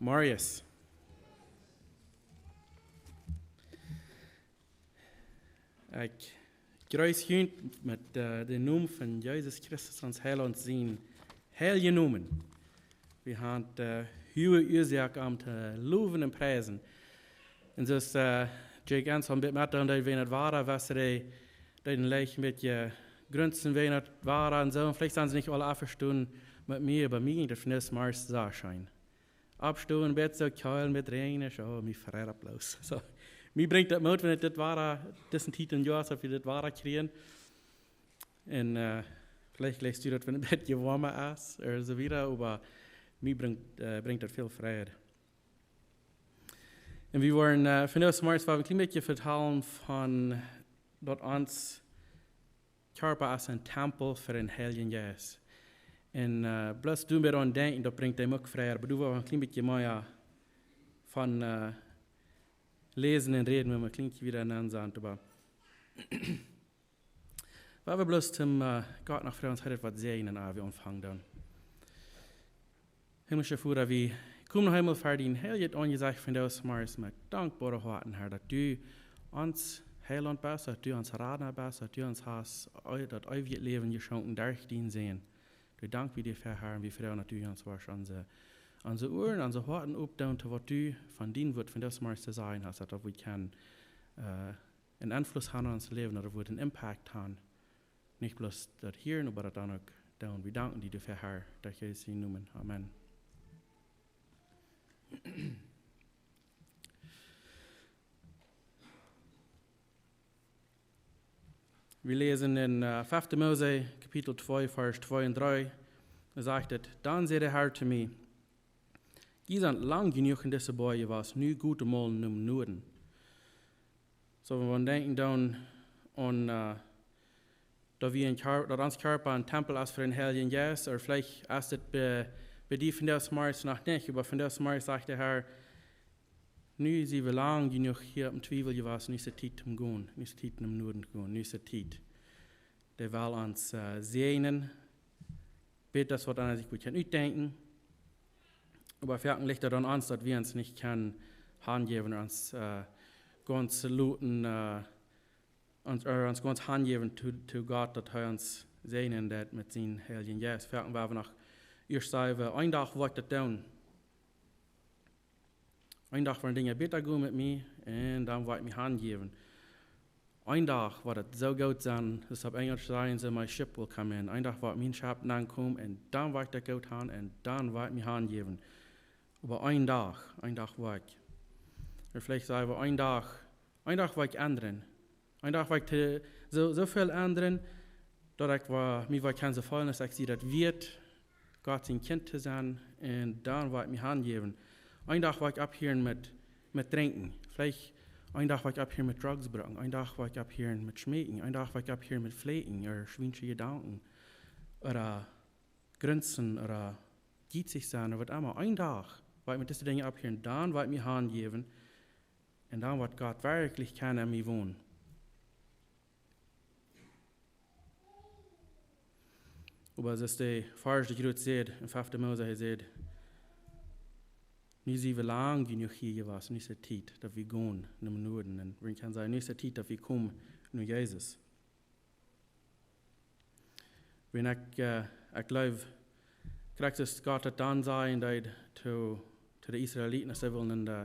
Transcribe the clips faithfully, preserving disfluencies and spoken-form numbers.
Marius. Ekj jreess junt met, eh, dän Nomen von Jesus Christus, ons Heilaunt sien heiljen Nomen. Wie haben, eh, huage Uasoak am to lowen un priesen. Un soo aus, eh, Jake Enns aul met, met dan deed, wan daut Wada wia, dee, dee deeden leicht een bät grunzen wan daut Wada un soo. Un veleicht sent see nich aula envestonen met mie, oba mie jinkj daut vondoag zemorjes sea scheen. Oppstonen, een bät soo kolt, met Räajen, soo, mie freit daut bloos. Soo, mie brinjt daut Moot, wan ekj dit Wada, dise Tiet em Joa, soo aus wie dit Wada kjrieen. Un, eh, veleicht jlikjst du daut, wan daut een bät woama es, ooda soo wieda, oba mie brinjt, eh, brinjt daut väl Freid. Un wie wellen, eh, vondoag zemorjes wellen een kjlien bät vetalen von daut ons Kjarpa es een Tempel fa dän Heiljen Jeist. Un, eh, bloos doa bie aun denkjen, daut brinjt dee uk Freid, oba doa wellen wie een kjlien bät mea von, eh, läsen un räden, wan wie een kjlien bät wieda aun sent, oba wan wie bloos toom, eh, Gott noch froagen, ons Har waut säajnen, ea wie aunfangen doonen. Himmlischa Voda, wie komen noch eemol ver dien heiljet Aunjesecht vondoag zemorjes met dankboare Hoaten, Har, daut du ons Heilaunt best, daut du ons Rada best, daut du ons hast, eu-, daut eewje Läwen jeschonken derch dienen Sän. Wie danken die doafäa, Har, un wie froagen, daut du ons woascht onse, onse Uaren, onse Hoaten opdoonen, to waut du von dien Wuat vondoag zemorjes to sajen hast, daut wie kjennen, eh, een Enfluss haben opp ons Läwen, daut et woat een Impact haben. Nich bloos daut hieren, oba daut dan uk doonen. Wie danken die doafäa, Har, derch Jesus sien Nomen. Amen. Wie läsen en, eh, fefte Mose, Kapitel twee, Varsch twee un dree. Doa sajcht et: Dan säd de Har to mie: Jie sent lang jenuach en dise Boaj jewast, nu got emol nom Nuaden. Soo, wan wie denkjen dan aun, eh, daut wie een Kjar-, daut ons Kjarpa een Tempel es fa dän Heiljen Jeist, ooda veleicht es et bie, bie die vondoag zemorjes noch nich, oba vondoag zemorjes sajcht de Har: Nu sie wie lang jenuach hia em Twiewel jewast, nu es et Tiet toom gonen, nu es et Tiet nom Nuaden gonen, nu es et Tiet. Dee well ons, eh, säajnen, bät daut waut aundret sikj wudd kjennen utdenkjen. Oba foaken licht daut aun ons, daut wie ons nich kjennen hanjäwen, ons, eh, gaunz loten, eh, ons, eh, ons gaunz hanjäwen to, to Gott, daut hee ons säajnen deit met sienen Heiljen Jeist. Foaken woa wie noch ieescht sajen, een Dach woa ekj daut doonen. Een Dach woaren Dinja bäta gonen met mie, un dan woa ekj mie hanjäwen. Een Dach woat et soo goot sennen, daut opp Enjelsch sajen see: My ship will come in. Een Dach woat mien Schepp aunkomen, un dan woa ekj daut goot haben, un dan woa ekj mie hanjäwen. Oba een Dach, een Dach woa ekj. Ooda veleicht sajen wie: Een Dach, een Dach woa ekj endren. Een Dach woa ekj to, soo, soo väl endren, daut ekj woa, mie woa kjennen soo feelen, aus ekj sie daut wieet, Gott sien Kjint to sennen, un dan woa ekj mie hanjäwen. Een Dach woa ekj opphieren met, met drinkjen. Veleicht een Dach woa ekj opphieren met drugs brucken. Een Dach woa ekj opphieren met schmeekjen. Een Dach woa ekj opphieren met fläakjen, ooda schwiensche Jedanken, ooda grunzen, ooda jietsich sennen, ooda waut emma. Een Dach woa ekj met dise Dinja opphieren, dan woa ekj mie hanjäwen. Un dan woat Gott werkjlich kjennen en mie wonen. Oba soo aus de Varsch daut jrod säd, en fefte Mose, hee säd: Nu sie wie lang jenuach hia jewast, nu es et Tiet, daut wie gonen nom Nuaden. Un wie kjennen sajen, nu es et Tiet, daut wie komen no Jesus. Wan ekj, eh, ekj jleew, krakjt soo aus Gott daut dan säd, daut to, to de Israeliten, aus see wullen en de,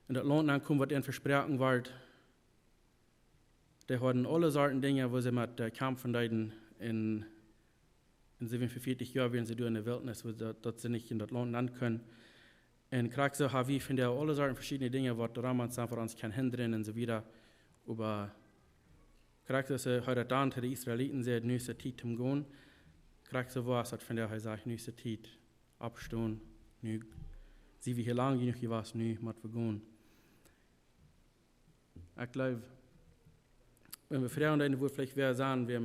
en daut Launt aunkomen, waut an vesproaken wort. Dee hauden aule Sorten Dinja, wua see met, eh, kjamfen deeden en, en säwen un vieetich Joa wieren see doa en de Wiltnis, wua daut, daut see nich en daut Launt nenn kunnen. Un krakjt soo ha wie vondoag aule Sorten veschiedne Dinja, waut doa rom ons sent, waut ons kjennen hindren un soo wieda. Oba krakjt soo aus hee daut dan to de Israeliten säd, nu es et Tiet toom gonen. Krakjt soo woat daut vondoag, hee sajcht, nu es et Tiet, oppstonen, nu sie wie hia lang jenuach jewast, nu mott wie gonen. Ekj jleew, wan wie froagen, dan woat veleicht wäa sajen, wäa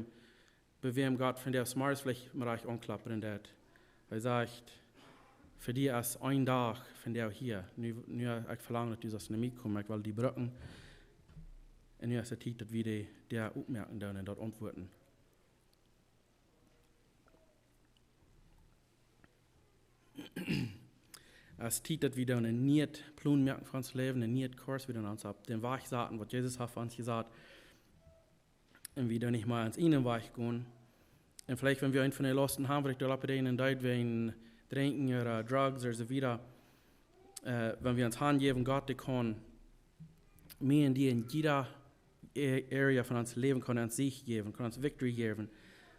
bie wäm Gott vondoag zemorjes veleicht mau rajcht aunklopen deit. Hee sajcht: Fa die es een Dach vondoag hia. Nu, nu, ekj velang, daut du sust no mie komen, ekj well die brucken. Un nu es et Tiet, daut wie dee, dee oppmoaken doonen un daut auntwuaden. Es Tiet, daut wie dan een nieet Plon moaken fa ons Läwen, een nieet Kurs, wie dan ons opp dän Wajch saten, waut Jesus haft fa ons jesat. Un wie dan nich mea ons eenen Wajch gonen. Un veleicht, wan wie eent von de Lausten haben, veleicht doa opp dän, un daut wie een Drinkjen ooda Drugs ooda soo wieda, äh, wan wie ons hanjäwen, Gott, dee kaun mie un die en jieda A-, Area von ons Läwen kaun ons Sieg jäwen, kaun ons Victory jäwen.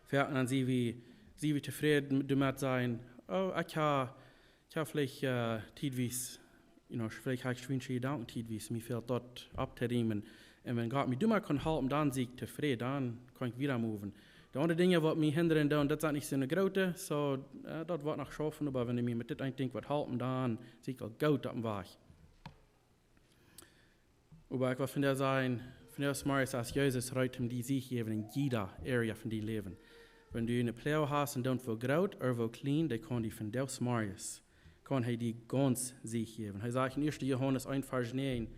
Foaken dan sie wie, sie wie tofräd doamet sennen, oh, ekj hab, ekj hab veleicht, äh, tietwies, you know, veleicht hab ekj schwiensche Jedanken tietwies, mie fält daut opptorieemen. Un wan Gott mie doamet kaun halpen, dan sie ekj tofräd, dan kaun ekj wieda moven. De aundre Dinja, waut mie hindren doonen, daut sent nich soo groote, so, äh, daut woat noch schaufen, oba wan mie met dit eene Dinkj woat halpen, dan sie ekj aul goot oppem Wajch. Oba ekj well vondoag sajen, vondoag zemorjes, aus Jesus rut om die Sieg jäwen en jieda Area von dien Läwen. Wan du eene Ploag hast un dan woo groot ooda woo kjlien, dee kaun die vondoag zemorjes, kaun hee die gaunz Sieg jäwen. Hee sajcht en ieeschte Johanes eent Varsch näajen,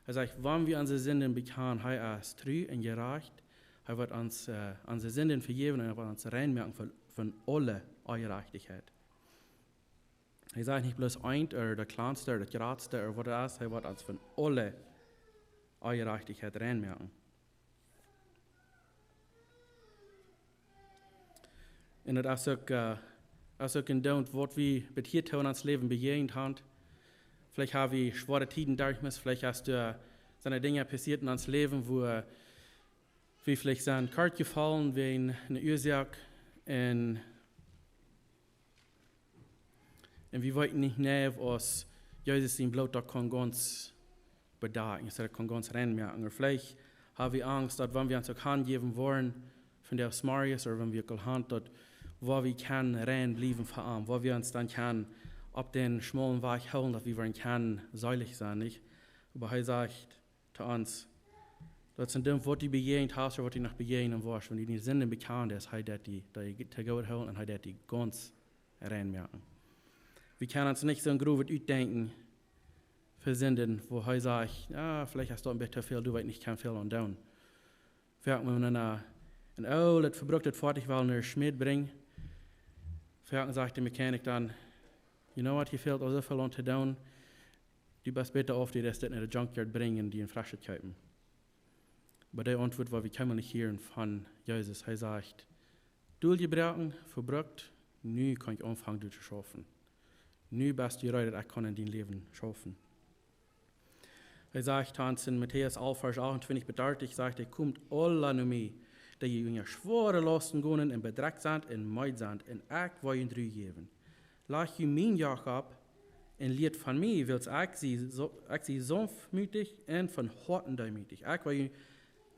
hee sajcht, wan wie onse Sinden bekjanen, hee es tru un jerajcht, hee woat ons, äh, onse Sinden vejäwen un hee woat ons rein moaken von, von aule Onjerajchtichkjeit. Hee sajcht nich bloos eent, ooda daut kjlanste, ooda daut jratste, ooda waut daut es. Hee woat ons von aule Onjerajchtichkjeit rein moaken. Un daut es uk, äh, es uk een Doont, waut wie bat hia too en ons Läwen bejäajent haben. Veleicht hab wie schwoare Tieden derchjegonen, veleicht es doa, äh, sent Dinja passieet en ons Läwen, wua, äh, wie veleicht sent kort jefaulen wäajen eene Uasoak un, un wie weeten nich, nä, aus Jesus sien Bloot daut kaun gaunz bedakjen, daut kaun gaunz rein moaken. Ooda veleicht hab wie Angst, daut wan wie ons uk hanjäwen woaren, vondoag zemorjes, ooda wan wie uk aul han, daut, woo wie kjennen rein bliewen fa am, woo wie ons dan kjennen opp dän schmaulen Wajch hoolen, daut wie woaren kjennen seelich sennen, nich? Oba hee sajcht, to ons. Daut sent Dinja, waut du bejäajent hast ooda waut du noch bejäajnen woascht. Wan du diene Sinden bekjanst, es hee daut die, daut die too goot hoolen un hee daut die gaunz rein moaken. Wie kjennen ons nich soon groot utdenkjen fa Sinden, wua hee sajcht, jo, veleicht es daut een bät too väl, du weetst nich, kaun väl aun doonen. Foaken, wan wie een, äh, een oolet, vebrukt Foatich wellen no de Schmäd brinjen, foaken sajcht de Mechanic dan, you know what, hia fält aul soo väl aun to doonen. Du best bäta auf, du deist dit no de Junkyard brinjen, die een freschet kjeepen. Oba dee Auntwuat, waut wie kjemmen nich hieren von Jesus. Hee sajcht, du hast jebroaken, vebrukt, nu kaun ekj aunfangen, die to schaufen. Nu best du reed, daut ekj kaun en dien Läwen schaufen. Hee sajcht ons en Matäus alf, Varsch achtuntwintich bat dartich, sajcht hee, komt aula no mie, dee jie unja schwoare Lausten gonen un bedrekjt sent un meed sent, un ekj woa junt Ru jäwen. Lajcht junt mien Joch opp un lieet von mie, wiels ekj sie, so, ekj sie saunftmootich un von Hoaten deemootich. Ekj woa junt,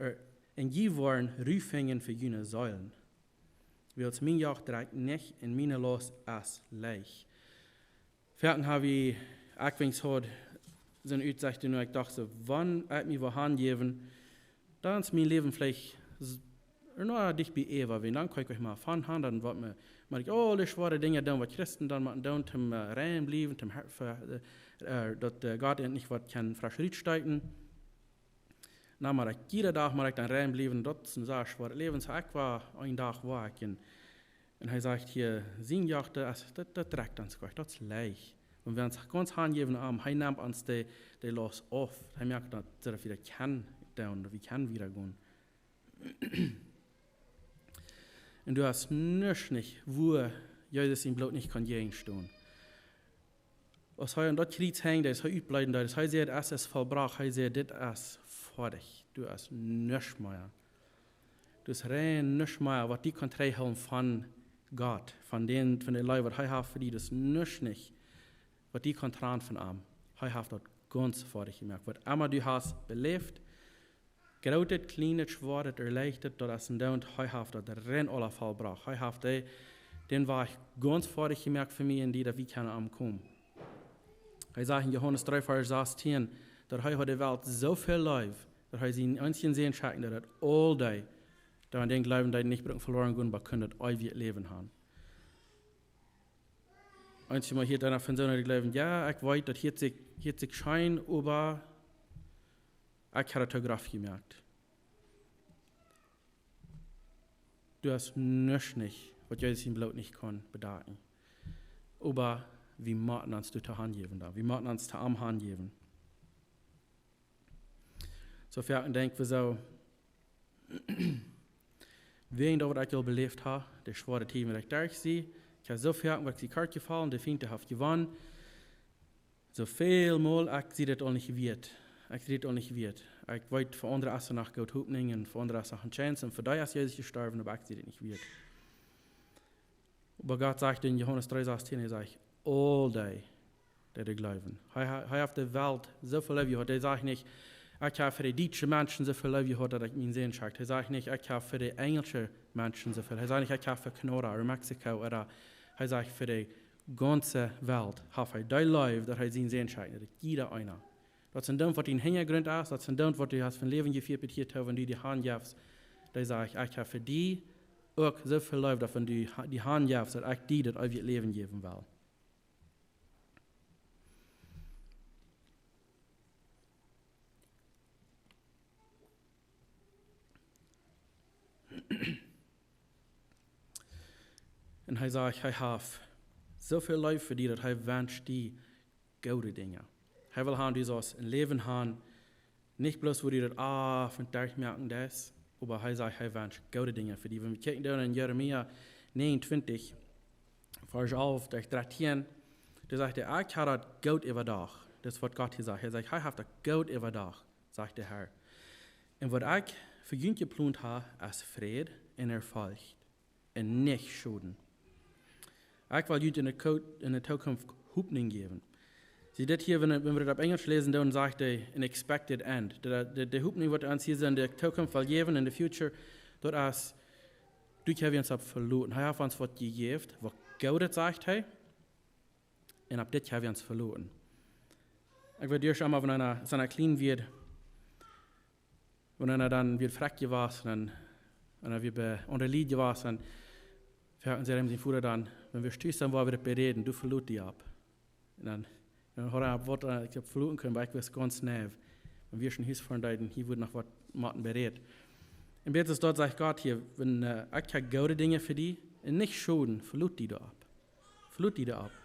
äh, un jie woaren Ru finjen fa june Seelen. Wiels mien Joch drekjt nich un miene Laust es leicht. Foaken hab ekj, ekj weens haud soon Utsecht, nu ekj docht soo, wan ekj mie woa hanjäwen, dan es mien Läwen veleicht s-, noch dicht bie Eva, wan dan kaun ekj mie von han, dan woat mie, mott ekj aule schwoare Dinja doonen, waut Christen dan motten doonen, toom, äh, rein bliewen, toom, äh, äh, daut, äh, Gott ent nich waut kaun fresch rutsteeten. Na, oba ekj, jieda Dach mott ekj dan rein bliewen, daut es een sea schwoaret Läwen, soo ekj woa een Dach woaken. Un hee sajcht hia, sien Joch, daut es, daut, daut drekjt ons goanich, daut es leicht. Wan wie ons gaunz hanjäwen aun am, hee nemt ons de, de Laust auf. Hee moakt daut, daut wie daut kjennen doonen, daut wie kjennen wieda gonen. Un doa es nuscht nich, wua Jesus sien Bloot nich kaun jäajenstonen. Aus hee aun daut Kjriez hunk, aus hee utbleeden deed, aus hee säd, es es vollbrocht, hee säd, dit es foadich. Doa es nuscht mea. Doa es rein nuscht mea, waut die kaun trigjhoolen von Gott, von dän, von de Leew, waut hee haft fa die, doa es nuscht nich, waut die kaun trannen von am. Hee haft daut gaunz foadich jemoakt. Waut emma du hast beläft, grootet, kjlienet, schwoaret, leichtet, daut es een Doont, hee haft daut rein aula vollbrocht. Hee haft de, dän Wajch gaunz foadich jemoakt fa mie un die, daut wie kjennen aunkomen. Hee sajcht en Johanes dree, Varsch sastieen, daut hee haud de Welt soo väl leef, daut hee sienen eensjen Sän schekjt, daut aul dee, dee aun dän jleewen, dee nich brucken veloren gonen, oba kjennen daut eewje Läwen haben. Eenjemol hieet eena von soone, dee jleewen, jo, ekj weet, daut hieet sikj, hieet sikj scheen, oba ekj hab daut too groff jemoakt. Doa es nuscht nich, waut Jesus sien Bloot nich kaun bedakjen. Oba Wie motten ons doa hanjäwen dan. Wie motten ons to am hanjäwen. Soo foaken denkj wie soo, wäajen daut waut ekj aul beläft hab, de schwoare Tieden waut ekj derch sie, ekj hab soo foaken waut ekj sie kort jefaulen, de Fient haft jewonnen. Soo väl mol, ekj sie daut aul nich wieet. Ekj sie daut aul nich wieet. Ekj weet, fa aundre es doa noch goot Hopninj un fa aundre es doa noch ne Chance un fa dee es Jesus jestorwen, oba ekj sie daut nich wieet. Oba Gott sajcht en Johanes dree sastieen, hee sajcht, aul dee, dee doa jleewen. Hee, hee, hee haft de Welt soo väl leef jehaut. Hee sajcht nich, ekj hab fa de dietsche Menschen soo väl leef jehaut, daut ekj mienen Sän schekjt. Hee sajcht nich, ekj hab fa de enjelsche Menschen soo väl. Hee sajcht nich, ekj hab fa Kanada ooda Mexiko ooda, hee sajcht, fa de gaunze Welt haft hee dee leef, daut hee sienen Sän schekjt, daut jieda eena. Daut sent dee, waut em Hinjagrunt es, daut sent dee, waut du hast von Läwen jefieet, bie die to, wan du die hanjefst, dee sajcht, ekj hab fa die uk soo väl leef, daut wan du die ha-, die hanjefst, daut ekj die daut eewje Läwen jäwen well. Un hee sajcht, hee haft soo väl leef fa die, daut hee wenscht die goode Dinja. Hee well han, du saust een Läwen han, nich bloos woo du daut aul von derchmoaken deist, oba hee sajcht, hee wenscht goode Dinja fa die. Wan wie kjikjen dan en Jeremia neenuntwintich, Varsch alf bat dartieen, doa sajcht hee, ekj hab daut goot äwadacht. Daut es waut Gott hia sajcht. Hee sajcht, hee haft daut goot äwadacht, sajcht de Herr. Un waut ekj fa junt jeplont hab, es Fräd un Erfolg un nich Schoden. Ekj well junt en de Ko-, en de Tookunft Hopninj jäwen. See, dit hia, wan, wan wie daut opp Enjelsch läsen, dan sajcht hee an expected end. De, de, de Hopninj waut hee ons hia en de Tookunft well jäwen, en de future, daut es, doa kjenn wie ons opp veloten. Hee haft ons waut jejäft, waut Goodet, sajcht hee. Un opp dit kjenn wie ons veloten. Ekj weet ieescht emol, wan eena, aus eena kjlien wia, wan eena dan wia frakj jewast, dan, wan eena wia bie, aun de Lied jewast, dan froagden see sienen Voda dan, wan wie tus sent, wua wie daut beräden, du, velot die opp. Un dan, dan haud hee waut, eh, ekj hab veloten kunnen, oba ekj wist gaunz nau, wan wie en Hus foaren deeden, hia wort noch waut motten berät. Un bät es daut sajcht Gott hia, wan, eh, ekj hab goode Dinja fa die, un nich Schoden, velot die doaropp. Velot die doaropp.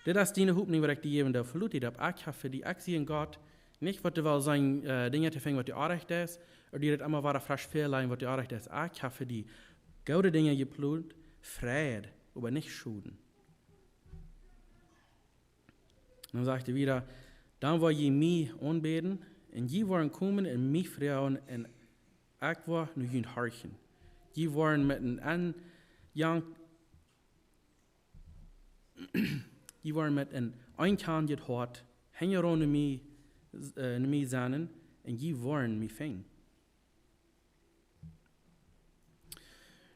Dit es diene Hopninj, waut ekj die jäwen doo, velot die doaropp. Ekj hab fa die, ekj sie een Gott, nich waut du wellst sennen, eh, Dinja to finjen, waut du oajch deist, ooda die daut emol wada fresch väaliejen, waut du oajch deist. Ekj hab fa die goode Dinja jeplont, Fräd, oba nich Schoden. Dan sajcht hee wieda, dan woa jie mie aunbäden, un jie woaren komen un mie froagen, un ekj woa no junt horchen. Jie woaren met een Enjank-, jie woaren met een eenkjantet Hoat hinjaraun no mie, eh, no mie sennen, un jie woaren mie finjen.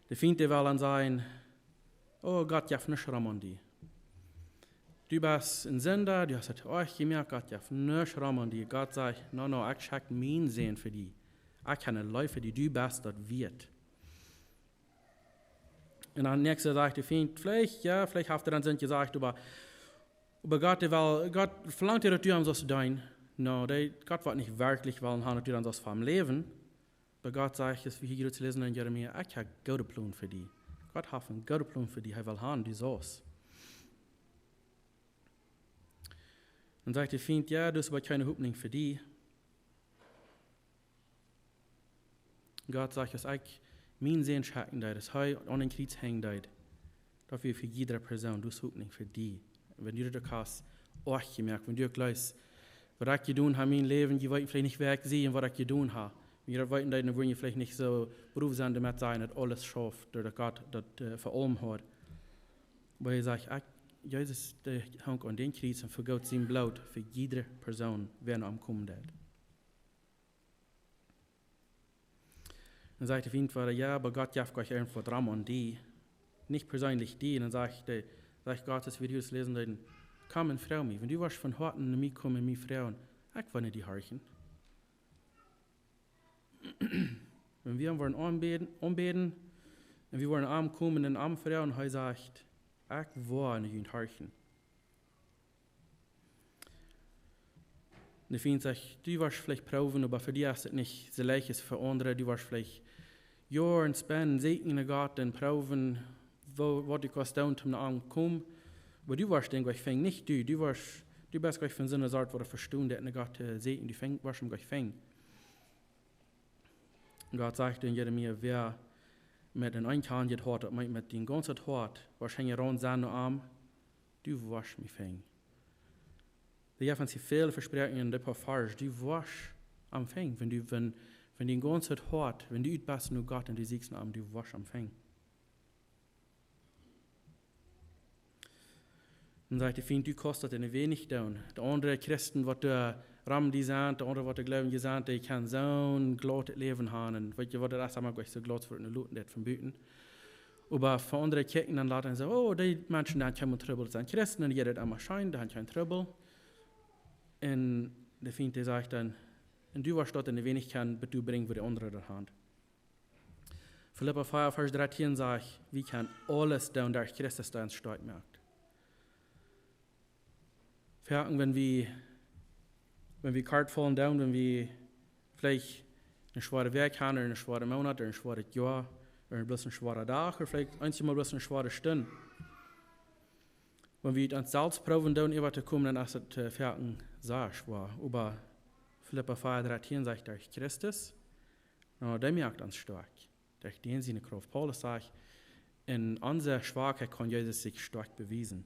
De Fient, dee well dan sajen, oh, Gott jeft nuscht rom aun die. Du best een Sinda, du hast daut oajch jemoakt, Gott jeft nuscht rom aun die. Gott sajcht, no, no, ekj schekj mienen Sän fa die. Ekj hab eene Leew fa die, du best daut wieet. Un dan näakjste sajcht de Fient, veleicht, jo, veleicht haft hee dan Sind jesajcht, oba, oba Gott, dee well, Gott velangt, daut du am saust deenen. No, dee, Gott woat nich werkjlich wellen han, daut du dan saust fa am läwen. Oba Gott sajcht, aus wie hia jrod läsen en Jeremia, ekj hab goode Plon fa die. Gott haft een gooda Plon fa die, hee well han, du saust. Dan sajcht de Fient, jo, du hast oba kjeene Hopninj fa die. Gott sajcht, aus ekj mienen Sän schekjen deed, aus hee aun daut Kjriez henjen deed, daut wia fa jiedre Persoon, du hast Hopninj fa die. Wan du daut uk hast oajch jemoakt, wan du uk jleefst, waut ekj jedonen hab en mien Läwen, jie weeten veleicht nich, wäa ekj sie un waut ekj jedonen hab. Wan jie daut weeten deeden, dan wudden jie veleicht nich soo brow sennen, doamet sajen, daut aules schauft, doaderch daut Gott daut, eh, fa aulem haud. Oba hee sajcht, ekj, Jesus, dee hunk aun daut Kjriez un vegoot sien Bloot fa jiedre Persoon, wäa no am komen deed. Dan sajcht de Fient wieda, jo, oba Gott jeft goanich irjentwaut rom aun die, nich perseenlich die. Un dan sajcht de, sajcht Gott, aus wie daut läsen deeden, komm un froag mie. Wan du woascht von Hoaten no mie komen un mie froagen, ekj woa no die horchen. Wan wie am woaren aunbäden, aunbäden, un wie woaren no am komen un am froagen, hee sajcht, ekj woa no junt horchen. De Fient sajcht, du woascht veleicht proowen, oba fa die es daut nich soo leicht aus fa aundre. Du woascht veleicht Joaren spenden, sieekjen no Gott un proowen, woo, waut du kaust doonen, om no am to komen. Oba du woascht dän Gott finjen, nich du. Du woascht, du best Gott von soone Sort, waut vestonen deit, no Gott to sieekjen. Du finj-, woascht am Gott finjen. Gott sajcht en Jeremia: Wäa met een eenkjantijet Hoat, daut meent met dien gaunzet Hoat, woascht hinjaraun sennen no am, du woascht mie finjen. Dee jeft ons väl Vespräakjungen en dit poa Varsch. Du woascht am finjen, wan du, wan, wan dien gaunzet Hoat, wan du ut best no Gott un du sieekjst no am, du woascht am finjen. Dan sajcht de Fient: Du kaust daut en weinich doonen. De aundre Christen, waut doa rom die sent, de aundre, waut doa jleewen, dee sent, dee kjennen soon jlot Läwen haben. Un weetst du waut, daut es emma jlikj soo jlot fa ne Luten, daut von buten. Oba fa aundre kjikjen dan lat un sajen: Oh, dee Menschen, dee haben kjeen Trubbel. Daut sent Christen un dee haben daut emma scheen, dee haben kjeen Trubbel. Un de Fient, dee sajcht dan: Un du woascht daut en weinich kjennen, bat du brinjst, woo de aundre daut haben. Filippa vea, Varsch dartieen sajcht: Wie kjennen aules doonen derch Christus, dee ons stoakj moakt. Foaken, wan wie, wan wie kort faulen doonen, wan wie veleicht eene schwoare Wäakj haben, ooda een schwoaren Moonat, ooda een schwoaret Joa, ooda bloos een schwoaren Dach, ooda veleicht eenjemol bloos eene schwoare Stund. Wan wie ons selfst proowen doonen, äwa to komen, dan es et, äh, foaken sea schwoa. Oba Filippa vea dartieen sajcht: Derch Christus, no, dee moakt ons stoakj. Derch dän siene Krauft. Paulus sajcht: En onse Schwakheit kaun Jesus sikj stoakj bewiesen.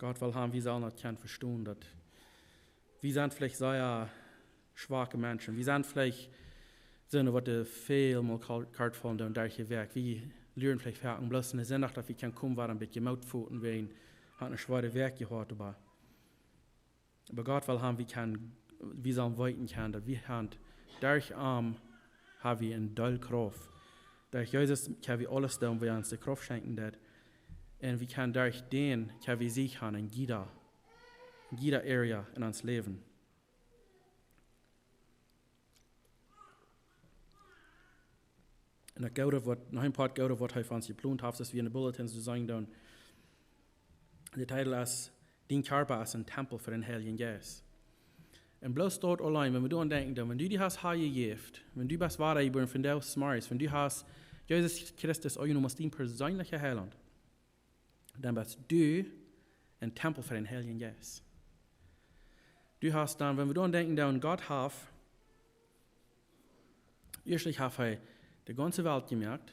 Gott well haben, wie sellen daut kjennen vestonen, daut wie sent veleicht sea schwake Menschen. Wie sent veleicht soone, waut väl mol kal-, kort faulen doonen derch de Wäakj. Wie lieren veleicht foaken bloos aun Sindach, daut wie kjennen komen, woaren een bät Moot foten, wie haben eene schwoare Wäakj jehaut, oba, oba Gott well haben, wie kjennen, wie sellen weeten kjennen, daut wie haben, derch am haben wie eene Deel Krauft. Derch Jesus kjennen wie aules doonen, waut ons de Krauft schenkjen deit. Un wie kjennen derch dän, kjennen wie Sieg haben en jieda, en jieda Area en ons Läwen. Un daut Goode, waut, noch een poa Goode, waut hee fa ons jeplont haft, daut wie en de Bulletins to seenen doonen. De Titel es: Dien Kjarpa es een Tempel fa dän Heiljen Jeist. Un bloos daut auleen, wan wie doaraun denkjen, dan, wan du die hast hanjejäft, wan du best wadajebuaren von Deel Smaris, wan du hast Jesus Christus aunjenomen aus dien perseenlicha Heilaunt, dan best du een Tempel fa dän Heiljen Jeist. Du hast dan, wan wie doaraun denkjen, dan Gott haft, ieeschtlich haft hee de gaunze Welt jemoakt,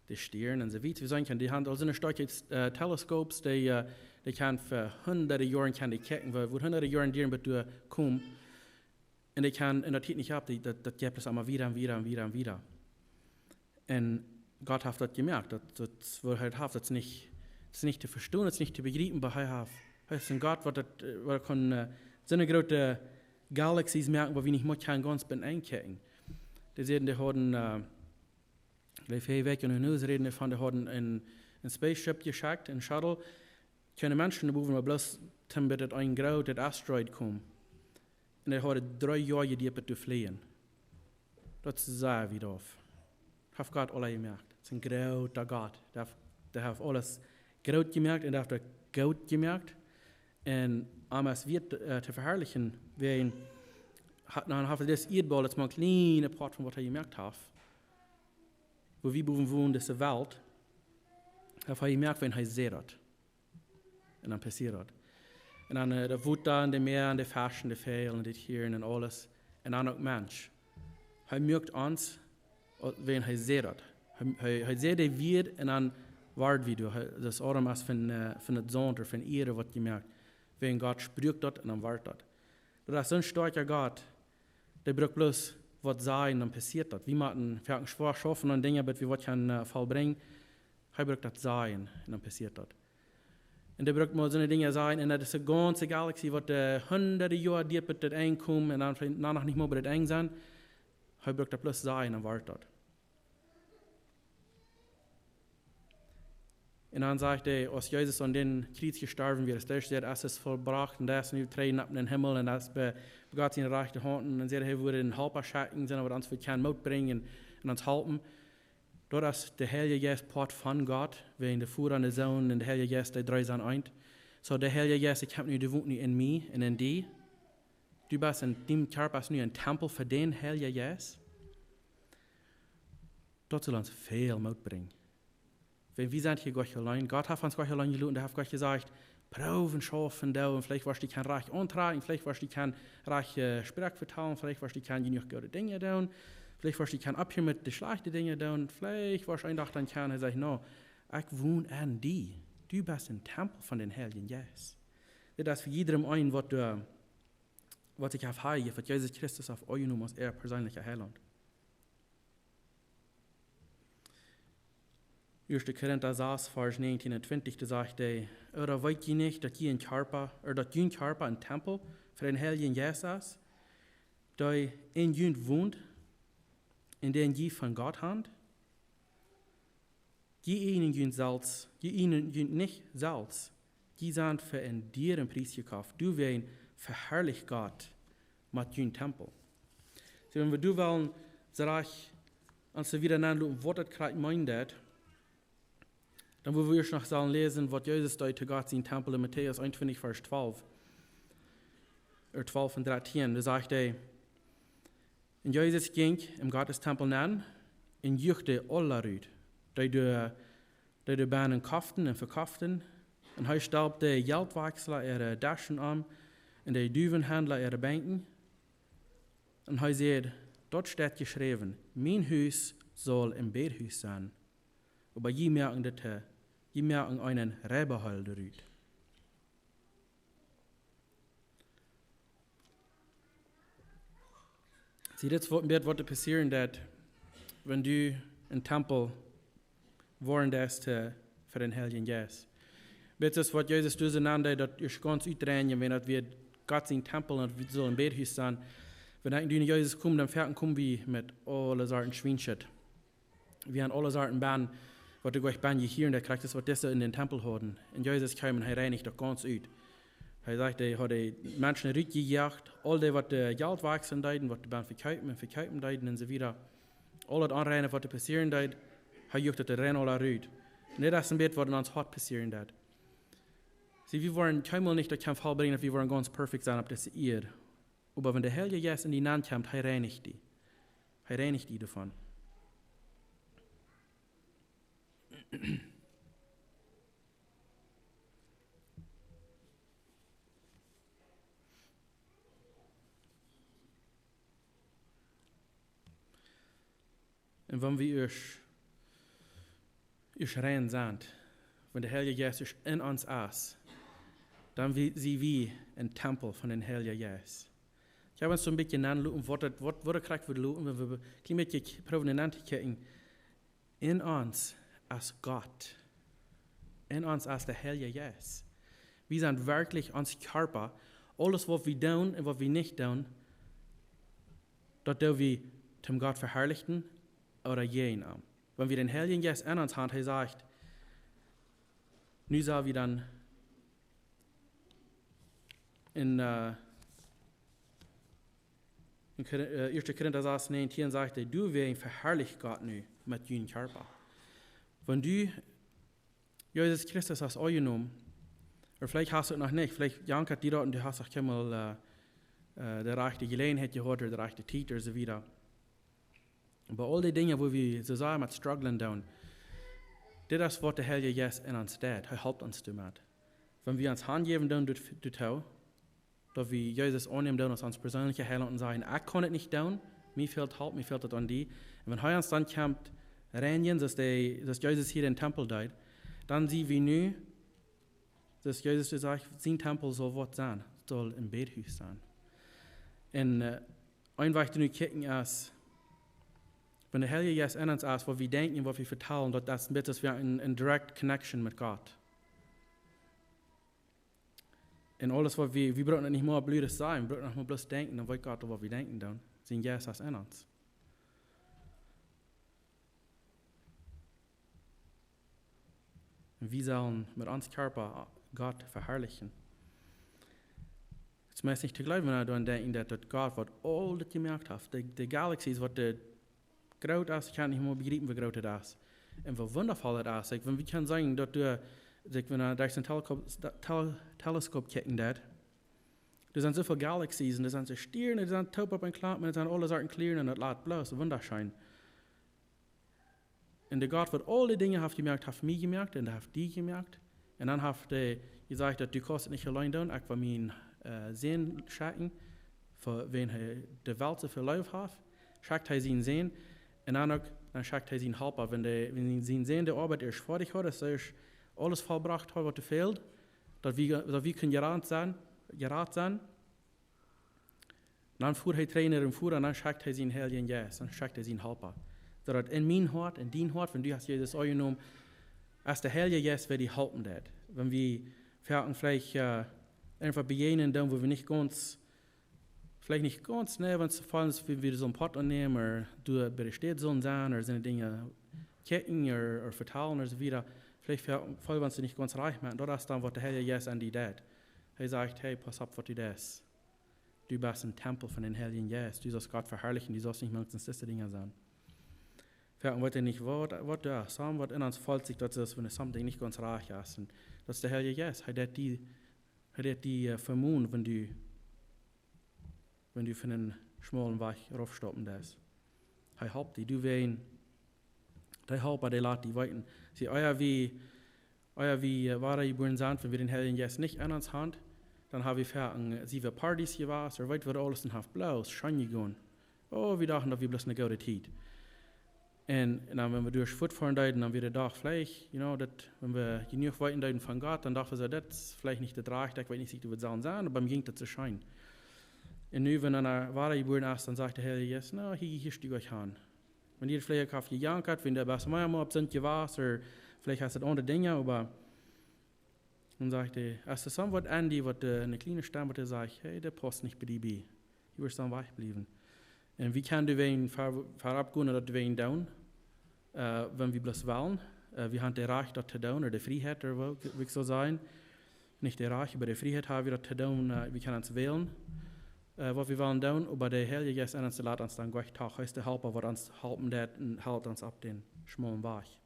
de Stierns un soo wiet. Wie seenen kjennen, dee haben aul soone stoakje, äh, Teleskops, dee, äh, dee kjennen fa hundade Joaren kjennen dee kjikjen, woo, woo hundade Joaren dieren, bat doa komen. Un dee kjennen, un daut hieet nich opp, dee, daut, daut jeit bloos emma wieda un wieda un wieda un wieda. Un Gott haft daut jemoakt, daut, daut, woo hee daut haft, daut es nich, daut es nich to vestonen, daut es nich to bejriepen, oba hee haft, hee es een Gott, waut daut, äh, waut kaun, äh, soone groote Galaxies moaken, wua wie nich mol kjennen gaunz bie enkjikjen. Dee säden, dee hauden, äh, ekj jleew, väaje Wäakj en de News räden doavon, dee hauden een, een Spaceship jeschekjt, een Shuttle, kjeene Menschen bowen, oba bloos toom bat daut een grootet Asteroid kjeem. Un daut haud dree Joa jeduat to fleejen. Daut es sea wiet auf. Haft Gott aules jemoakt. Daut es een groota Gott. Dee haft, dee haft aules groot jemoakt un dee haft daut goot jemoakt. Un om et wada, äh, to veharlichen, wan hee, dan haft hee dise Ieedbaul, daut es mau een kjliena Poat von waut hee jemoakt haft. Wua wie bowen wonen, dise Welt, haft hee jemoakt, wan hee säd daut. Un dan passieet daut. Un dan, äh, daut Wota un de Mäa un de Fesch un de Väajel un dit hia un aules. Un dan uk Mensch. Hee moakt ons, äh, wan hee säd daut. Hee, hee, hee säd de Wieed un dan wort wie doa. Hee, daut es aules von, äh, von daut Saunt ooda von Ieed woat jemoakt. Wan Gott sprakjt daut un dan wort daut. Daut es soon stoakja Gott. Dee brukt bloos waut sajen, dan passieet daut. Wie motten foaken schwoa schaufen aun Dinja, bat wie waut kjennen, äh, vollbrinjen. Hee brukt daut sajen un dan passieet daut. Un dee brukt mau soone Dinja sajen, un daut es de gaunze Galaxie, waut, äh, hundade Joa diet bat daut Enj kjemt, un dan, dan noch nich mol bie daut Enj sennen. Hee brukt daut bloos sajen, dan wort daut. Un dan sajcht hee, aus Jesus aun daut Kjriez jestorwen wia, aus hee säd: "Es ist vollbracht", un hee es nu trigj opp dän Himmel, un hee es bie, bie Gott siene rajchte Haunt, un dan säd hee, hee woat een Halpa schekjen, soon waut ons woat kjennen Moot brinjen un ons halpen. Daut es de Heilje Jeist, Poat von Gott, wäajen de Voda un de Sän un de Heilje Jeist, dee dree sent eent. Soo, de Heilje Jeist, ekj hab nu, dee wont nu en mie un en die. Du best en, dien Kjarpa es nu een Tempel fa dän Heiljen Jeist. Daut saul ons väl Moot brinjen. Wan wie sent hia Gott auleen, Gott haft ons Gott auleen jeloten, doa haft Gott jesajcht: Proow un schauf un doo, un veleicht woascht du kjennen rajcht auntrakjen, veleicht woascht du kjennen rajcht, äh, Sproak vetalen, veleicht woascht du kjennen jenuach goode Dinja doonen, veleicht woascht du kjennen opphieren met de schlajchte Dinja doonen, veleicht woascht een Dach dan kjennen, hee sajcht: No, ekj won en die. Du best een Tempel von dän Heiljen Jeist. Dit es fa jiedrem eenen, waut doa, waut sikj haft aunjenomen, waut Jesus Christus haft aunjenomen aus äa perseenlicha Heilaunt. Ieeschte Korinta sas, Varsch näajentieen un twintich, doa sajcht hee: Ooda weet jie nich, daut jie een Kjarpa, ooda daut jun Kjarpa een Tempel fa dän Heiljen Jeist es, dee en junt wont, un dän jie von Gott han? Jie eajnen junt selfst, jie eajnen junt nich selfst. Jie sent fa een dieren Pries jekoft. Doawäajen veharlicht Gott met jun Tempel. Soo, wan wie doa wellen, saj ekj, ons wieda aunloten, waut daut krakjt meent, dan woa wie ieescht noch sellen läsen, waut Jesus deed to Gott sien Tempel en Matäus eenuntwintich, Varsch twalf. Ooda twalf un dartieen. Doa sajcht hee: Un Jesus jinkj en Gottes Tempel nenn un juach dee aula rut, dee doa, dee doa bennen koften un vekoften. Un hee stelpt de Jeltwakjsla äare Deschen om un de Duwenhandla äare Benkjen. Un hee säd: Daut steit jeschräwen: Mien Hus saul een Bädhus sennen. Oba jie moaken daut, äh, jie moaken eenen Reibehool doarut. See, dit es waut, waut passieren deit, wan du een Tempel woaren deist, äh, fa dän Heiljen Jeist. Dit es waut Jesus doa soo nand, daut es gaunz utreinjen, wan daut wia Gott sien Tempel un daut saul een Bädhus sennen. Wan wie no Jesus komen, dan foaken komen wie met aule Sorten Schwienschit. Wie han aule Sorten bennen, waut doa goanich bennen jehieren, daut krakjt es waut dise en dän Tempel hauden. Un Jesus kjeem un hee reinicht daut gaunz ut. Hee sajcht, hee haud de Menschen rutjejoacht, aul dee waut de Jeltwakjsla deeden, waut de bennen vekjeepen un vekjeepen deeden un soo wieda. Aul daut Onreine waut doa passieren deed, hee juach daut rein aula rut. Un dit es een bät waut en ons Hoat passieren deit. See, wie woaren kjeenmol nich daut kjennen vollbrinjen, daut wie woaren gaunz perfekt sennen opp dise Ieed. Oba wan de Heilje Jeist en die nenkjemt, hee reinicht die. Hee reinicht die doavon. Un wan wie ieescht, ieescht rein sent, wan de Heilje Jeist ieescht en ons es, dan wie, sie wie een Tempel von dän Heiljen Jeist. Ekj hab ons soon bät aunjeloten, waut daut, waut, waut daut krakjt woat loten, wan wie een kjlien bät proowen aun to kjikjen. En ons es Gott. En ons es de Heilje Jeist. Wie sent werkjlich ons Kjarpa. Aules waut wie doonen un waut wie nich doonen, daut doo wie toom Gott veharlichen ooda jäajen am. Wan wie dän Heiljen Jeist en ons han, hee sajcht, nu sell wie dan en, äh, en Kor-, äh, ieeschte Korinta sas näajentieen sajcht hee: Doawäajen veharlicht Gott nu met jun Kjarpa. Wan du Jesus Christus hast aunjenomen, ooda veleicht hast du daut noch nich, veleicht jankat die daut un du hast noch kjeenmol, äh, äh, de rajchte Jeläajenheit jehaut ooda de rajchte Tiet ooda soo wieda. Oba aul dee Dinja, wua wie soo sea met strugglen doonen, dit es waut de Heilje Jeist en ons deit. Hee halpt ons doamet. Wan wie ons hanjäwen doonen, doa, doatoo, daut wie Jesus aunnämen doonen aus ons perseenlicha Heilaunt un sajen: Ekj kaun et nich doonen, mie fält Help, mie fält et aun die. Un wan hee ons dan kjemt reinjen, soo aus dee, soo aus Jesus hia em Tempel deed, dan sent wie nu, soo aus Jesus doa sajcht, sien Tempel saul waut sennen, saul een Bädhus sennen. Un, äh, een Wajch to nu kjikjen es, wan de Heilje Jeist en ons es, waut wie denkjen un waut wie vetalen, daut es een bät aus wie een, een direct connection met Gott. Un aules waut wie, wie brucken nich mea bloos sajen, wie brucken noch mau bloos denkjen, dan weet Gott, waut wie denkjen doonen. Sien Jeist es en ons. Un wie sellen met ons Kjarpa Gott veharlichen. Et es meist nich to jleewen, wan wie doaraun denkjen, daut, daut Gott, waut aul dit jemoakt haft, de, de galaxies, waut de groot es, ekj kaun nich mea bejriepen, woo groot et es. Un woo wundafoll et es. Ekj, wan wie kjennen sajen, daut du, ekj, wan du derch een Telekop-, Tel-, Teleskop kjikjen deist, Doa sent soo väl galaxies un doa sent soo Stieren, doa sent toop opp een Klompen, doa sent aule Sorten Kjlieren un daut lat bloos wundascheen. Un de Gott, waut aul dee Dinja haft jemoakt, haft mie jemoakt un dee haft die jemoakt. Un dan haft hee jesajcht, daut du kaust daut nich auleen doonen, ekj well mienen, äh, Sän schekjen, fa wäm hee de Welt soo väl leef haft, schekjt hee sienen Sän. Un dan uk, dan schekjt hee sienen Halpa, wan de, wan sien, sien Sän de Oabeit ieescht foadich haud, daut hee ieescht aules vollbrocht haud, waut doa fäld, daut wie, daut wie kunnen jerat sennen, jerat sennen. Dan fua hee trigj no dän Voda un dan schekjt hee sienen Heiljen Jeist, dan schekjt hee sienen Halpa. Soo daut en mien Hoat, en dien Hoat, wan du hast Jesus aunjenomen, es de Heilje Jeist, wäa die halpen deit. Wan wie veleicht, äh, eefach bejäajnen doonen, wua wie nich gaunz, veleicht nich gaunz, nä, wan et soo fält, aus wan wie soo'n Poat aunnämen, ooda doa bie de Städ sellen sennen, ooda soone Dinja kjikjen, ooda, ooda vetalen, ooda soo wieda. Veleicht fält, fält ons nich gaunz rajcht, oba daut es dan, waut de Heilje Jeist aun die deit. Hee sajcht: "Hey, pass opp, waut du deist. Du best een Tempel von dän Heiljen Jeist. Du saust Gott veharlichen, du saust nich mank dise Dinja sennen." Veleicht weet wie nich, waut, waut doa, soo waut en ons fält, sikj daut es, wan something nich gaunz rajcht es. Un daut es de Heilje Jeist. Hee deit die, hee deit die, äh, vemonen, wan du, wan du von een schmaulen Wajch raufstoppen deist. Hee halpt die, du ween, hee halpt die, lat die weeten. See, ea wie, ea wie, äh, wadajebuaren sent, wan wie dän Heiljen Jeist nich aun ons haben, dan ha wie veleicht, äh, sieben Partys jewast, ooda weet waut aules, un haft bloos scheen jegonen. Oh, wie dochten, daut wia bloos eene goode Tiet. Un, un dan, wan wie derch Foot foaren deeden, dan wia de Dach veleicht, you know, daut, wan wie jenuach weeten deeden von Gott, dan docht wie soo, daut es veleicht nich de Drach, ekj weet nich, sikj doa waut saul sennen, oba mie jinkj daut soo scheen. Un nu, wan eena wadajebuaren es, dan sajcht de Heilje Jeist: "No, hia, hia stoo ekj aun." Wan die veleicht haft jejankat, wan du best mea opp Sind jewast, ooda veleicht hast du aundre Dinja, oba dan sajcht hee, es doa soo waut aun die, waut, äh, eene kjliene Stemm, waut sajcht: "Hey, daut pausst nich bie die bie. Du woascht dan wajchbliewen." Un wie kjennen doawäajen ver-, verop gonen, daut doawäajen doonen, äh, wan wie bloos wellen. Äh, wie haben daut Rajcht, daut to doonen, ooda de Frieheit, ooda woo, woo ekj saul sajen. Nich daut Rajcht, oba de Frieheit ha wie, daut to doonen, äh, wie kjennen ons wälen, äh, waut wie wellen doonen, oba de Heilje Jeist en ons lat ons dan jlikj too. Hee es de Halpa, waut ons halpen deit un helt ons opp dän schmaulen Wajch.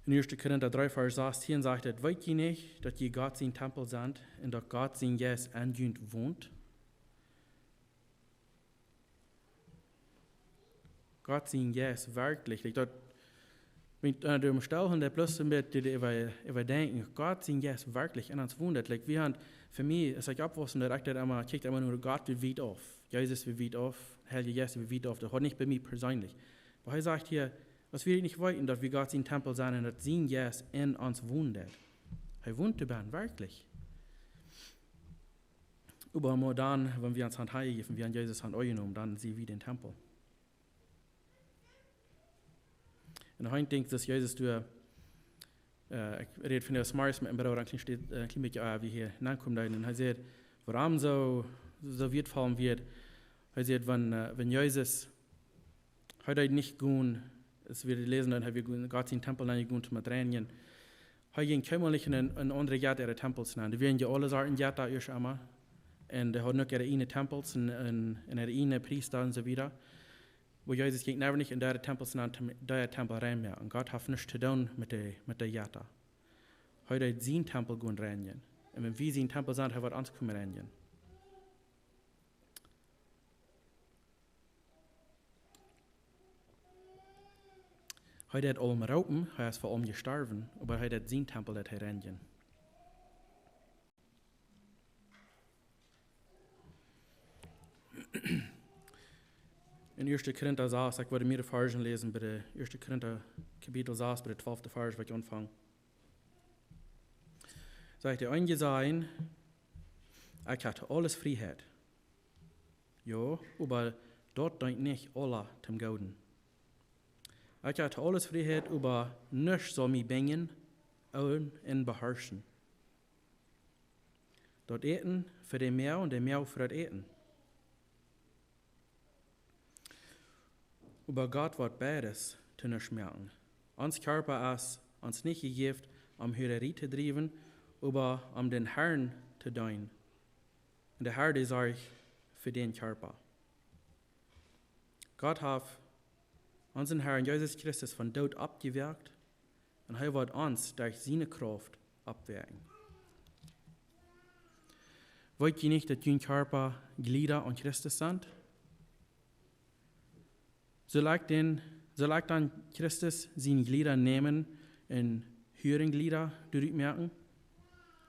En Ieeschte Korinta dree, Varsch sastieen sajcht et: "Weet jie nich, daut jie Gott sien Tempel sent un daut Gott sien Jeist en junt wont?" Gott sien Jeist werkjlich, like, daut, wan, äh, du must stellen, daut bloos een bät äwa, äwadenkjen, Gott sien Jeist werkjlich en ons wont. Like, wie haben, fa mie, aus ekj oppwuss, daut ekj daut emma, kjikjt emma no Gott, woo wiet auf, Jesus, woo wiet auf, Heilje Jeist, woo wiet auf, daut haud nich bie mie perseenlich. Oba hee sajcht hia, aus wie nich weeten, daut wie Gott sien Tempel sent un daut sien Jeist en ons wont. Hee wont doabennen, werkjlich. Oba mau dan, wan wie ons haben hanjejäft, wie haben Jesus haben aunjenomen, dan sent wie dän Tempel. Un hee denkjt, daut Jesus doa, äh, ekj räd von de Samaria met een Brooda, een kjlien Stekj, äh, een kjlien bät, äh, woo hee aunkomen deed. Un hee säd, wuarom soo, soo wiet faulen wia. Hee säd, wan, äh, wan Jesus, hee deed nich gonen, aus wie läsen, dan hee wia Gott sien Tempel, dan nich gonen toom reinjen. Hee jinkj kjeenmol nich en, en aundre Jetta äare Tempels nenn. Doa wieren je aule Sorten Jetta ieescht emol. Un dee hauden uk äare ieejne Tempels un, un, un äare ieejne Priesta un soo wieda. Oba Jesus jinkj never nich en äare Tempels nenn, toom äaren Tempel reinmoaken. Un Gott haft nuscht to doonen met de, met de Jetta. Hee deed sienen Tempel gonen reinjen. Un wan wie sien Tempel sent, hee woat ons komen reinjen. Hee deed aulem roopen, hee es fa aulem jestorwen, oba hee deed sienen Tempel, deed hee reinjen. En Ieeschte Korinta sas, ekj wull mea Varzen läsen, bie de Ieeschte Korinta Kapitel sas, bie de twalfte Varsch, waut ekj aunfang. Sajcht hee, eenje sajen, ekj hab aules Frieheit. Jo, oba daut deent nich aula toom Gooden. Ekj hab aules Frieheit, oba nuscht saul mie binjen, hoolen un beharschen. Daut Äten fa de Moag un de Moag fa daut Äten. Oba Gott woat beides to nuscht moaken. Ons Kjarpa es ons nich jejäft, om Hurarie to driewen, oba om dän Harn to deenen. Un de Har, dee sorcht fa dän Kjarpa. Gott haft onsen Harn Jesus Christus vom Doot oppjewakjt, Un hee woat ons derch siene Krauft oppwakjen. Weet jie nich, daut jun Kjarpa Jlieda aun Christus sent? Sull ekj dan, sull ekj dan Christus siene Jlieda nämen un Huarenjlieda doarut moaken?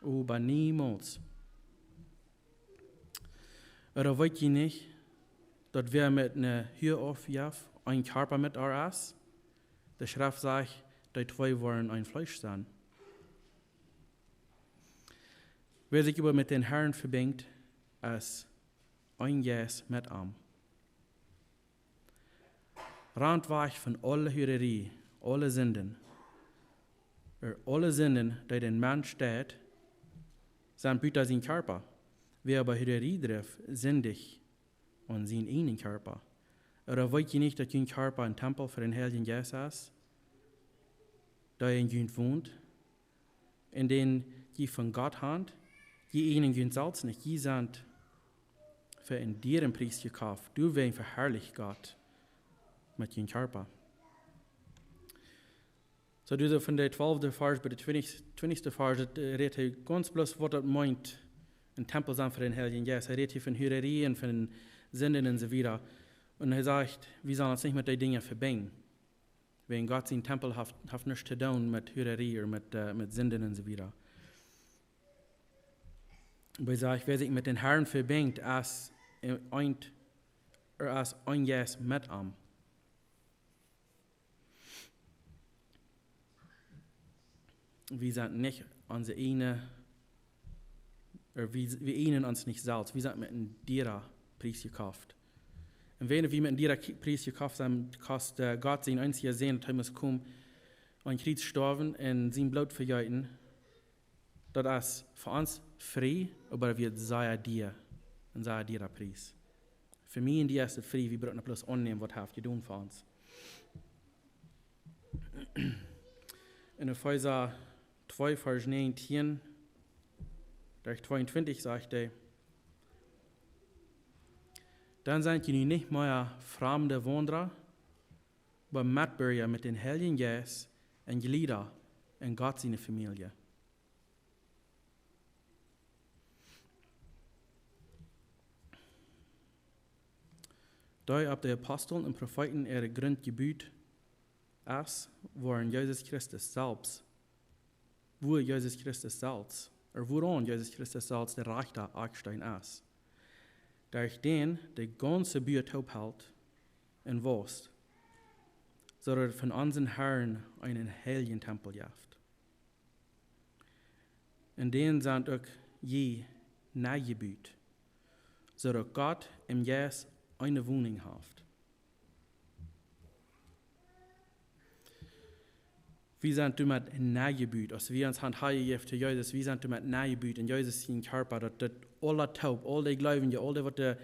Oba niemols. Ooda weet jie nich, daut wäa met ne Hua oppjeft, een Kjarpa met ar es? De Schreft sajcht, dee twee woaren een Fleesch sennen. Wäa sikj oba met dän Harn vebinjt, es een Jeist met am. Rant wajch von aule Huararie, aule Sinden. Ooda aule Sinden, dee dän Mensch deit, sent buta sien Kjarpa. Wäa oba Huararie drift, sindicht aun sienen eenen Kjarpa. Ooda weet jie nich, daut jun Kjarpa een Tempel fa dän Heiljen Jeist es, dee en junt wont, un dän jie von Gott haben? Jie eejnen junt selfst nich, jie sent fa een dieren Pries jekoft. Doawäajen veharlicht Gott met jun Kjarpa. Soo, doa von de twalfte Varsch bat de twintichste, twintichste Varsch, daut, äh, rät hee gaunz bloos, waut daut meent, een Tempel sennen fa dän Heiljen Jeist. Hee rät hia von Huararie un von Sinden un soo wieda. Un hee sajcht, wie sellen ons nich met dee Dinja vebinjen. Wäajen Gott sien Tempel haft, haft nuscht to doonen met Huararie ooda met, äh, met Sinden un soo wieda. Oba hee sajcht, wäa sikj met dän Harn vebinjt, es, äh, eent, ooda es een Jeist met am. Wie sent nich onse eejne, ooda wie, wie eejnen ons nich selfst. Wie sent met een dieren Pries jekoft. Un wan wie met een dieren Ki-, Pries jekoft sent, kost, äh, Gott sienen eensjen Sän, daut hee must komen, aum Kjriez stoawen un sien Bloot vejeeten. Daut es fa ons frie, oba daut wia sea dia, een sea diera Pries. Fa mie un die es daut frie, wie brucken daut bloos aunnämen, waut hee haft jedonen fa ons. En Efeesa twee, Varsch näajentieen derch tweeuntwintich sajcht hee: Dan sent jie nu nich mea framde Waundra, oba Metbirja met dän Heiljen Jeist un Jlieda en Gott siene Famielje. Dee opp de Apostel un Profeeten äa Grunt jebut es, woaraun Jesus Christus selfst, wua Jesus Christus selfst, ooda woaraun Jesus Christus selfst de rajchta Akjsteen es. Derch dän de gaunze Bua toop helt un waust, soo daut et von onsen Harn eenen heiljen Tempel jeft. En dän sent uk jie nenjebut, soo daut Gott em Jeist eene Woninj haft. Wie sent doamet nenjebut, aus wie ons han hanjejäft to Jesus, wie sent doamet nenjebut en Jesus sien Kjarpa, daut, daut aula toop, aul dee Gleubje, aul dee, waut de,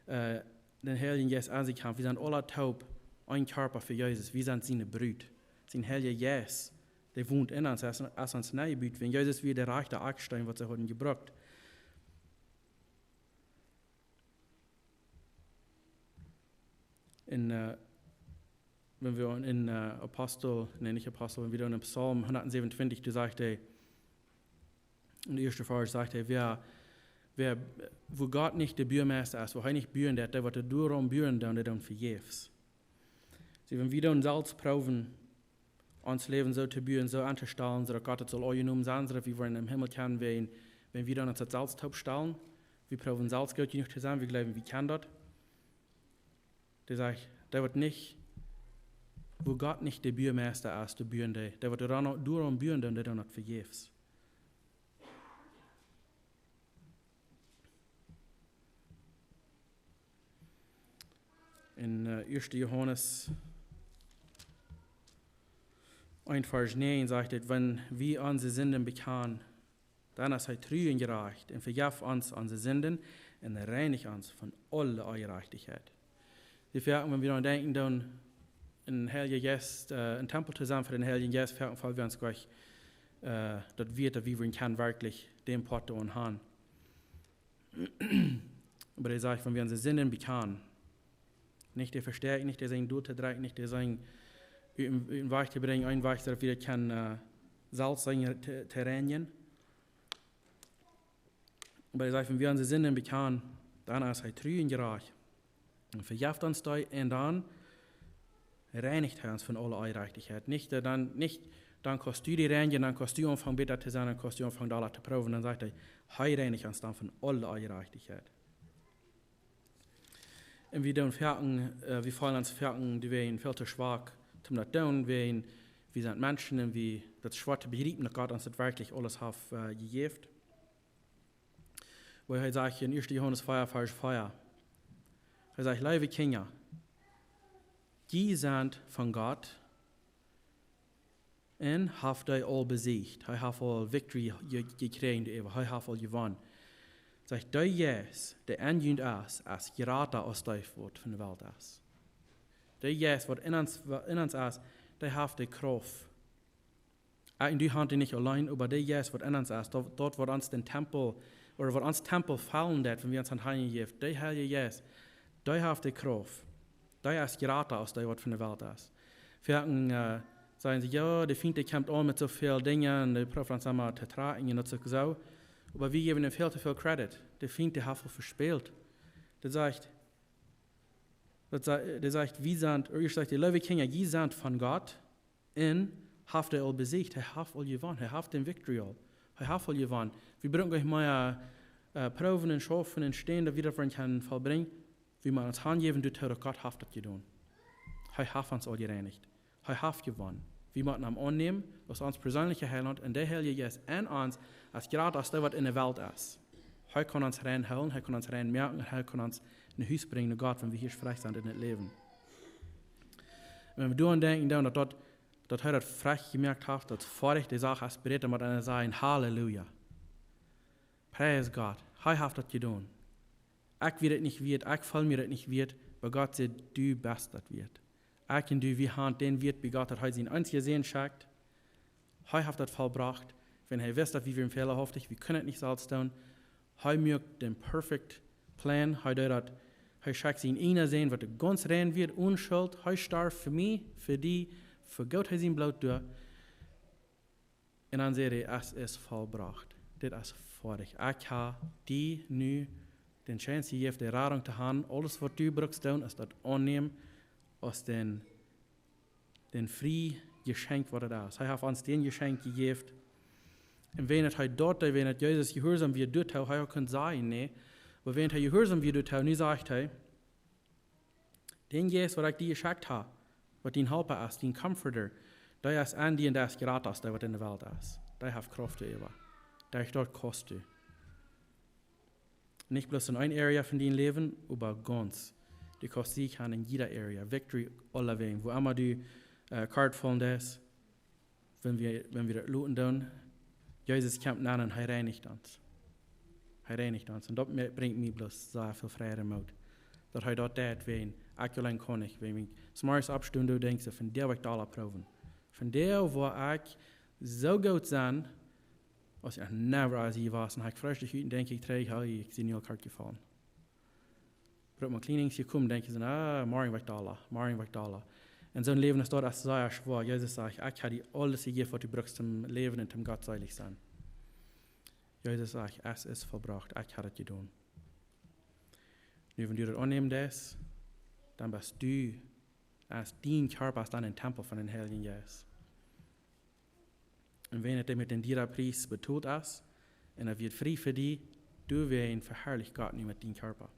äh, dän Heiljen Jeist aun sikj haben, wie sent aula toop een Kjarpa fa Jesus, wie sent siene Brut. Sien Heilja Jeist, dee wont en ons, es, es ons nenjebut. Wan Jesus wia de rajchta Akjsteen, waut see hauden jebrukt. En, äh, wan wie en, äh, Apostel, nä, nich Apostel, wan wie dan en Psalm hundatsäwenuntwintich, doa sajcht hee, en de ieeschte Varsch sajcht hee, wäa, wäa, wua Gott nich de Buameista es, wua hee nich buen deit, dee waut doa doaraun buen doonen, dee doonen vejäfs. See, wan wie dan selfst proowen, ons Läwen soo to buen, soo auntostalen, soo daut Gott et saul aunjenomen sennen, soo daut wie woaren em Himmel kjennen, wan, wan wie dan ons daut selfst toopstalen, wie proowen selfst goot jenuach to sennen, wie jleewen, wie kjennen daut. Dee sajcht, dee waut nich, wua Gott nich de Buameista es, dee buen dee, dee waut doaraun, doaraun buen doonen, dee doonen daut vejäfs. En, äh, ieeschte Johanes eent Varsch näajen sajcht et: Wan wie onse Sinden bekjanen, dan es hee tru un jerajcht un vejeft ons onse Sinden un reinicht ons von aule Onjerajchtichkjeit. Dee foaken, wan wie dan denkjen, dan een Heilja Jeist, äh, een Tempel to sennen fa dän Heiljen Jeist, foaken fält ons goanich, äh, daut wie, daut wie woaren kjennen werkjlich dän Poat aun haben. Oba hee sajcht, wan wie onse Sinden bekjanen, nich dee vestäakjen, nich dee sennen doa to drekjen, nich dee sennen ut een, ut een Wajch to brinjen, een Wajch, daut wie daut kjennen, äh, selfst sennen to, to reinjen. Oba hee sajcht, wan wie onse Sinden bekjanen, dan es hee tru un jerajcht un vejeft ons dee un dan reinicht hee ons von aule Onjerajchtichkjeit. Nich, äh, dan, nich, dan kaust du die reinjen, dan kaust du aunfangen bäta to sennen, dan kaust du aunfangen dolla to proowen. Dan sajcht hee, hee reinicht ons dan von aule Onjerajchtichkjeit. Un wie doonen foaken, äh, wie feelen ons foaken, dee wie sent väl to schwak, om daut to doonen, wie, wie sent Menschen un wie, daut es schwoa to bejriepen, daut Gott ons daut werkjlich aules haft, äh, jejäft. Woo hee sajcht en Ieeschte Johanes vea, Varsch vea. Hee sajcht, leewe Kjinja, jie sent von Gott un haft dee aul besiecht. Hee haft aul victory je-, jekjräajen doaräwa. Hee haft aul jewonnen. Sajcht, dee Jeist, dee en junt es, es jrata aus dee waut von de Welt es. Dee Jeist waut en ons, waut en ons es, dee haft de Krauft. Äh, un dee haft dee nich auleen, oba dee Jeist waut en ons es, daut, daut waut ons dän Tempel, ooda waut ons Tempel faulen deit, wan wie ons aun am hanjäwen, dee Heilje Jeist, dee haft de Krauft. Dee es jrata aus dee waut von de Welt es. Foaken, äh, sajen see, jo, de Fient, dee kjemt aun met soo väl Dinja un dee proowt ons emma to trakjen un daut es uk soo. Oba wie jäwen am väl to väl Credit. De Fient, dee haft aul vespält. Daut sajcht, daut sa-, dee sajcht, wie sent, ooda ieescht sajcht hee, leewe Kjinja, jie sent von Gott un haft dee aul besiecht. Hee haft aul jewonnen. Hee haft dän victory aul. Hee haft aul jewonnen. Wie brucken nich mea, äh, proowen un schaufen un stänen, daut wie daut kjennen vollbrinjen. Wie motten ons hanjäwen doatoo, daut Gott haft daut jedonen. Hee haft ons aul jereinicht. Hee haft jewonnen. Wie motten am aunnämen aus ons perseenelja Heilaunt un de Heilje Jeist en ons es jrata aus dee waut en de Welt es. Hee kaun ons rein hoolen, hee kaun ons rein moaken, hee kaun ons no Hus brinjen no Gott, wan wie hia schlajcht sent en daut Läwen. Wan wie doaraun denkjen, dan daut, daut, daut hee daut frei jemoakt haft, daut foadich de Sach es berät, dan mott eena sajen, Halleluja. Praise God. Hee haft daut jedonen. Ekj wia daut nich wieet, ekj feel mie daut nich wieet, oba Gott sajcht, du best daut wieet. Ekj un du, wie haben dän Wieet bie Gott, daut hee sienen eensjen Sän schekjt. Hee haft daut vollbrocht. Wan hee wist, daut wie wieren fälahauftich, wie kunnen daut nich selfst doonen. Hee muak dän perfect Plan. Hee deed daut, hee schekjt sienen eenen Sän, waut gaunz rein wia, onschult. Hee storf fa mie, fa die, vegoot hee sien Bloot doa. Un dan säd hee, es ist vollbracht. Dit es foadich. Ekj hab die nu dän Kjans jejäft, de Radunk to haben. Aules waut du brukst doonen, es daut aunnämen aus dän, dän frien Jeschenkj waut daut es. Hee haft ons dän Jeschenkj jejäft. Un wan daut hee daut, wan daut Jesus jehuarsom wia doatoo, hee haud kunt sajen, nä. Oba wan hee jehuarsom wia doatoo, nu sajcht hee, dän Jeist waut ekj die jeschekjt hab, waut dien Halpa es, dien Comforter, dee es en die un dee es jrata aus dee waut en de Welt es. Dee haft Krauft doaräwa. Dee haft doa Krauft doatoo. Nich bloos en eene Area von dien Läwen, oba gaunz. Du kaust Sieg haben en jieda Area. Victory aulawäajen. Wua emma du, äh, kort faulen deist, wan wie, wan wie daut loten doonen, Jesus kjemt aun un hee reinicht ons. Hee reinicht ons. Un daut me-, brinjt mie bloos sea väl Fräd un Moot. Daut hee daut deit, wan ekj auleen kaun nich, wan ekj zemorjes oppstonen doo, denkj ekj, vondoag woa ekj daut aula proowen. Vondoag woa ekj soo goot sennen, aus ekj never aus jie wia. Un ekj fresch de Hüten, denkj ekj trigj, oh, ekj sie nu aul kort jefollen. Brukt mau kjlienet jekomen, denkj ekj soo, ah, morjen woa ekj daut aula, morjen woa ekj daut aula. Un soon Läwen es daut, es sea schwoa. Jesus sajcht, ekj hab die aules jejäft, waut du brukst toom läwen un toom gottselich sennen. Jesus sajcht, es ist vollbracht, ekj hab daut jedonen. Nu, wan du daut aunnämen deist, dan best du, es dien Kjarpa es dan een Tempel von dän Heiljen Jeist. Un wan et met dän dieren Pries betolt es, un hee woat frie fa die, du woascht veharlichen Gott nu met dien Kjarpa.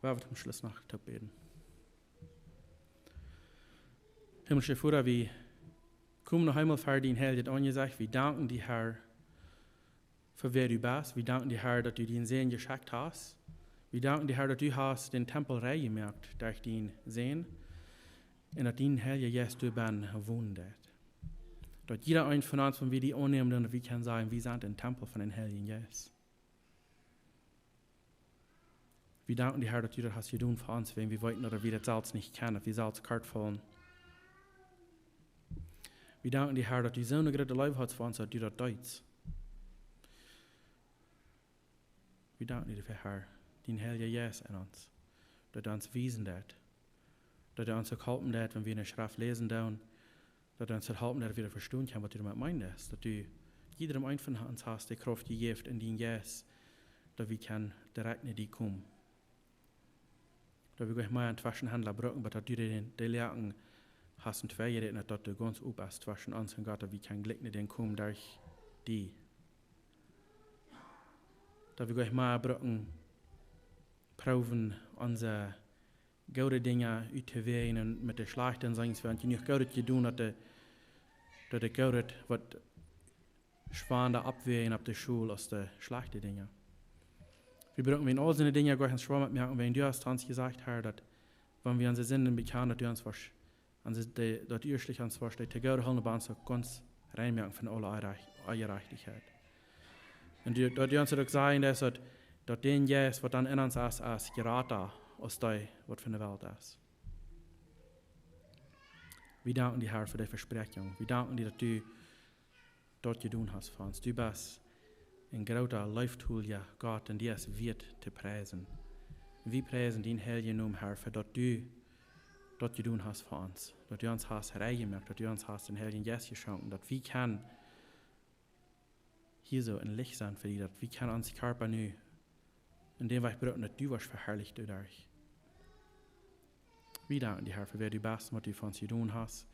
Lot ons toom Schluss noch toop bäden. Himmlischa Voda, wie komen noch eemol ver dien heiljet Aunjesecht. Wie danken die, Herr, fa wäa du best. Wie danken die, Herr, daut du dienen Sän jeschekjt hast. Wie danken die, Herr, daut du hast dän Tempel rein jemoakt derch dienen Sän. Un daut dien Heilja Jeist doa bennen wonen deit. Daut jieda eent von ons, wan wie die aunnämen, dan daut wie kjennen sajen, wie sent een Tempel von dän Heiljen Jeist. Wie danken die, Herr, daut du daut hast jedonen fa ons, wan wie weeten, daut wie daut selfst nich kjennen, daut wie selfst kort faulen. Wie danken die, Herr, daut du soone groote Leew hast fa ons, daut du daut deetst. Wie danken die doafäa, Herr, dien Heilja Jeist en ons, daut ons wiesen deit, Daut du ons uk halpen deist, wan wie eene Schreft läsen doonen, daut du ons daut halpen deist, daut wie daut vestonen kjennen, waut du doamet meenen deist. Daut du jiedem eenen von ons hast de Krauft jejäft en dienen Jeist, daut wie kjennen direkt no die komen. Daut wie nich mea een Tweschenhaundla brucken, oba daut du de, de Läajen hast en twee jeräten, daut du gaunz op best tweschen ons un Gott, daut wie kjennen jlikj no dän komen derch die. Daut wie nich mea brucken proowen onse goode Dinja uttowäajen un met de schlajchte, un soo wieda, wie haben jenuach Goodet jedonen, daut de, daut de Goodet woat schwanda oppwäajen opp de Schaul aus de schlajchte Dinja. Wie brucken wie en aul soone Dinja nich ons schwoa met moaken, wiels du hast ons jesajcht, Herr, daut wan wie onse Sinden bekjanen, daut du ons woascht, onse, de, daut du ons woascht de to Gott hoolen, oba ons uk gaunz rein moaken von aule Onjerajcht-, Onjerajchtichkjeit. Un du, daut du ons uk sajen deist, daut, daut dän Jeist, waut dan en ons es, es jrata aus dee, waut von de Welt es. Wie danken die, Herr, fa de Vespräakjunk. Wie danken die, daut du daut jedonen hast fa ons. Du best een groota, leeftolja Gott un die es wieet to priesen. Un wie priesen dienen heiljen Nomen, Herr, fa daut du daut jedonen hast fa ons. Daut du ons hast rein jemoakt, daut du ons hast dän Heiljen Jeist jeschonken, daut wie kjennen hia soo een Licht sennen fa die, daut wie kjennen onsen Kjarpa nu en dän Wajch brucken, daut du woascht veharlicht doaderch. Wie danken die, Herr, fa wäa du best un waut du fa ons jedonen hast.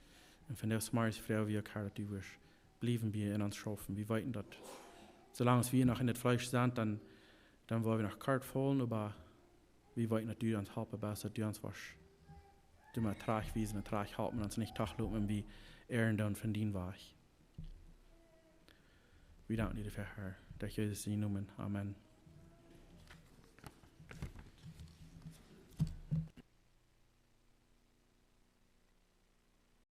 Un vondoag zemorjes froag wie uk, Herr, daut du woascht bliewen bie en ons schaufen. Wie weeten daut, soo lang aus wie noch en daut Fleesch sent, dan, dan woa wie noch kort faulen, oba wie weeten, daut du ons halpen best, daut du ons woascht doamet trajcht wiesen un trajcht halpen un ons nich trajcht loten, wan wie irren doonen von dienen Wajch. Wie danken die doafäa, Herr. Derch Jesus sienen Nomen. Amen.